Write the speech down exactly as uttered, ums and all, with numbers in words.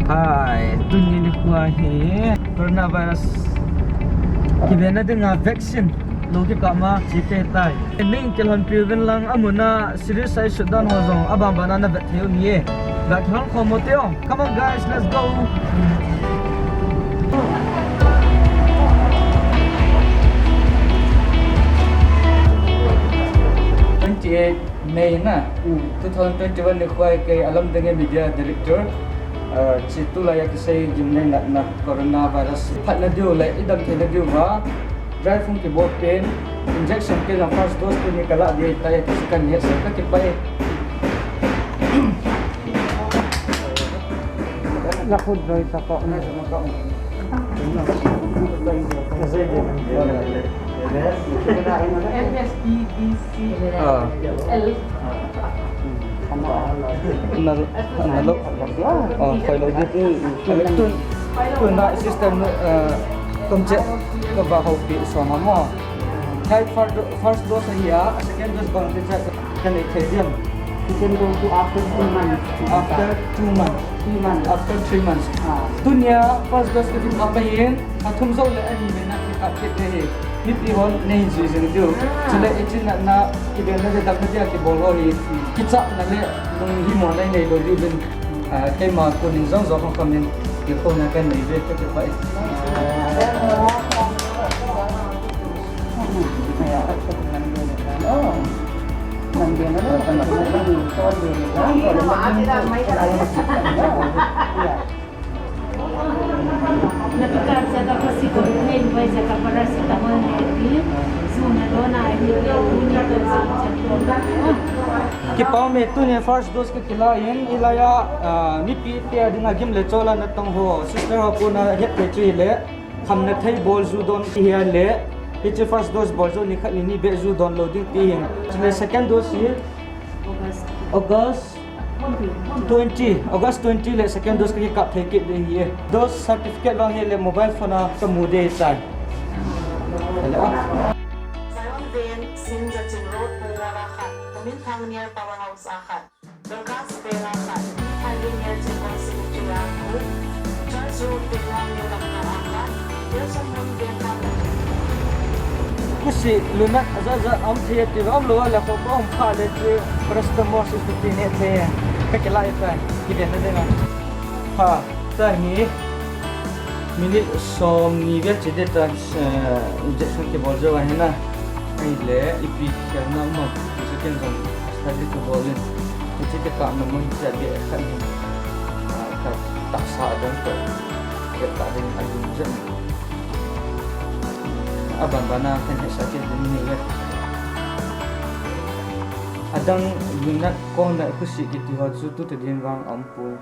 Hai, tuni nikho hi coronavirus kivena dinga vaccine lo kikap ma chite tai. Ning kilhonpi uvin lang amun a serious a i sut dan ho jong abanban a na vet thei u ahi e. Ga kilhon khom u te o. Come on guys, let's go. Twenty-eight May na, two thousand twenty-one nikho a kei Alamdange Media Director, ah, hiche tulai a kisei gimnei natna coronavirus phatna diu le i dam theina diuva drive hung kibol pen, injection kei jong first dose tuni kalah ding ahitai ti chu kahin hetsah, kakipah e. Na khut roi ta ko. M S T D C L. Ah. Na, na lo. Ah, khoi lou di. Tun, tun na sister nu, eh, tum che ka ba houpi soma mo. Hai first do-, first dose ahi a, second dose bang te che ka nei thei diam. Second dose to after two months. After two months. Three months. After three months. Ah. Tunia first dose ka kikap ahin, athum jou le ani ve na kikap kit ahi. Mipi hon nei jui jing diu. Ah. Chule i chin natna, kibelna le damna dia kibol ho hi. Kichatna le lunghimo nei nei lou diu vin. Ah, keima konin jong jong khom khom in, kikhouna kanei ve, kakipah e. Kipa ume, tuni first dose ka kila in, hilai a, ah, mipi te a dinga gim le chol a natong ho, sister ho kona het thei chu hile, khamna thei bol ju don ti hi le, hiche first dose bol jou nikhat nini beh ju don lou ding ti hin. Chule second dose hi August twenty, August twenty le second dose ka kikap thei kit ding ahi e. Dose certificate vang hile mobile phone a kamu ding ahitai. Hello. Zion Veng, Sim Jachin Road, Pungwara khat, Kuminthang near Power House a khat, Dorcas Veng a khat, Pi Thanlin near Chingon Cemetery a khat, Church Road, Veng Hong New Lamka a khat, Wilson Mun Veng Hong. Kusi lunat aja ja um thei ti um lou le ko ko um kha le ti paracetamol si ti ne te ka kila ita ki den na de na. Ha. Tahi minute som ni vel che ding ta, eh, injection kibol jou ahi na. Ahile ipi khelna um am, hiche ken jong study kabol in. Hiche kikapna mun hiche a beh khat hi, ah, ka tahsa adang toh vet ta ding ading jeng. Abanban a kahin hetsah kit ding ahi ve. Adang lungnat, kong nat, khusi kiti ho chu tu te din vang aum poi.